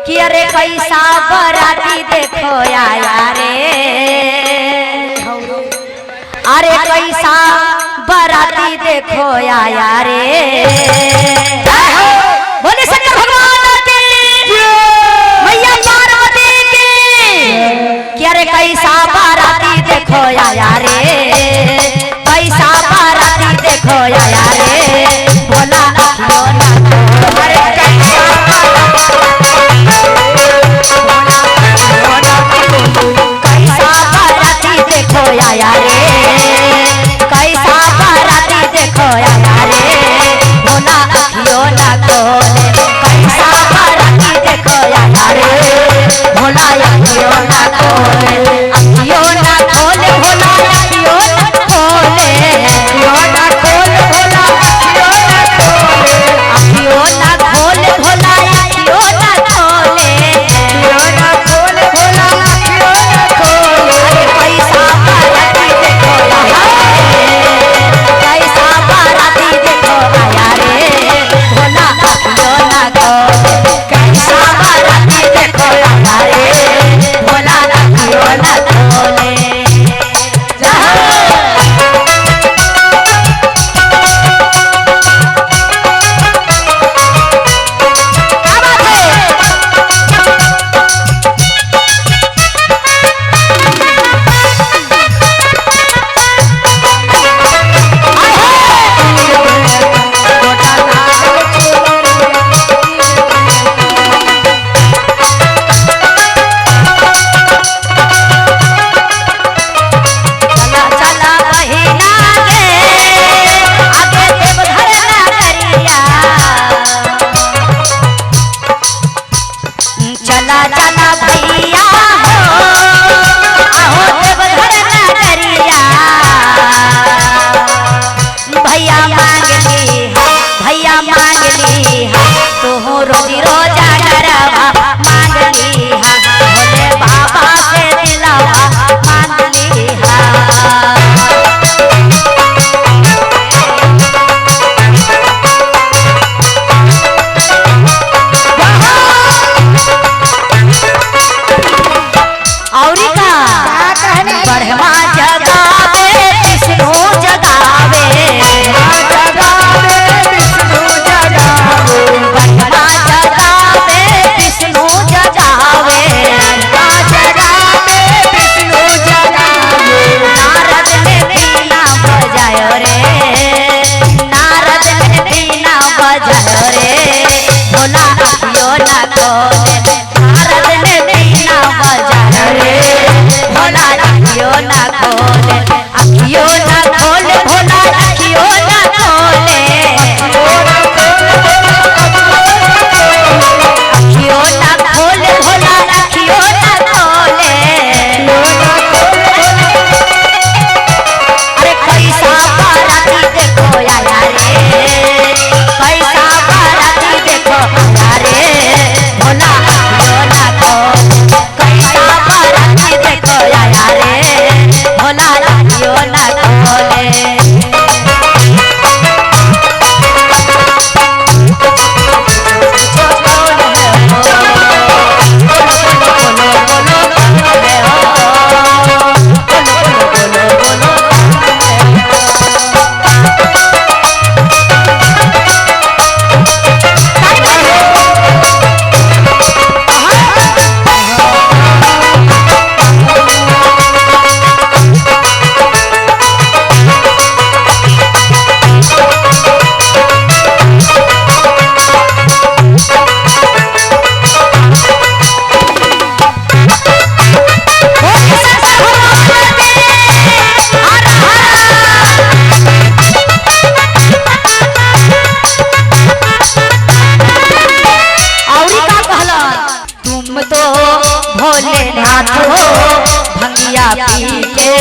कि अरे कैसा बराती देखो आया रे, अरे कैसा बराती देखो आया रे। बोले शंकर भगवान की, मैया पार्वती की। कि अरे कैसा बाराती देखो आया रे, कैसा बाराती देखो आया रे, भोला अखियों ना। अरे कैसा कैसा बाराती देखो आया रे, कैसा बाराती देखो आया रे, भोला अखियों ना खोले। कैसा बाराती देखो आया रे, भोला अखियों ना खोले, अखियों ना खोले, भोला अखियों ना खोले, अखियों ना खोले, भोला अखियों ना खोले, अखियों ना खोले, भोला अखियों ना खोले, अखियों ना खोले, भोला अखियों ना खोले। अरे कैसा बाराती देखो आया रे, कैसा बाराती देखो आया रे, भोला अखियों ना खोले। कैसा बाराती देखो आया रे, भोला अखियों ना खोले। क्या बात है? चला चला बहिना गे, आगे देवघर नगरिया। चला चला भैया हो, आहो देवघर नगरिया। भैया मांग ली हा, भैया मांग ली हा, तू रोजी रोजा डरवा मांग ली हा, भोले बाबा से दिलावा मांग ली हा। औरी का ब्रह्मा जगावे विष्णु जगावे, जगावे विष्णु जगावे, ब्रह्मा जगावे विष्णु जगावे, जगावे विष्णु जगावे। नारद ने बीना बजायो रे, नारद ने बीना बजायो रे, भोला अखियों ना खोले। नारद ने बीना बजायो रे, भोला अखियों ना खोले, अखियों ना खोले, भोला अखियों ना खोले, अखियों ना खोले, भोला अखियों ना खोले। अरे कैसा बाराती देखो आया रे, कैसा बाराती देखो आया रे, भोला अखियों ना खोले। कैसा बाराती देखो आया रे, भोला अखियों ना खोले। औरी का कहला, तुम तो भोलेनाथ हो, भंगिया पी के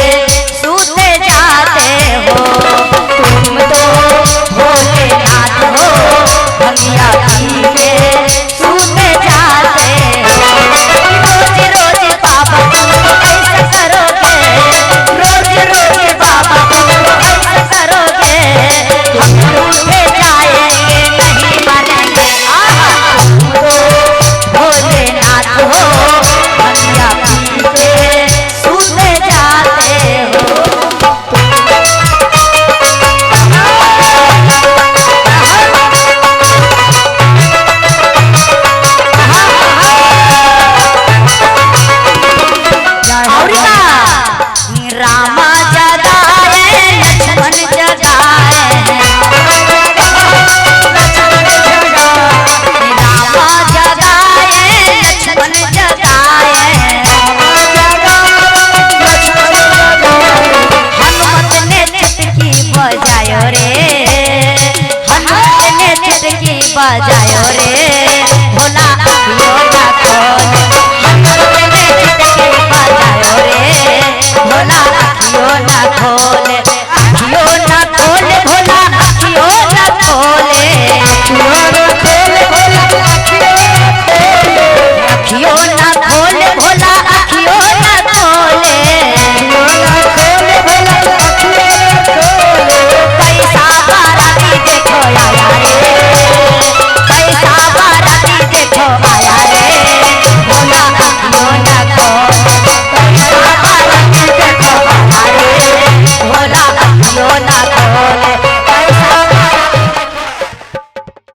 सूते जाते हो। तुम तो भोलेनाथ हो, भंगिया पी के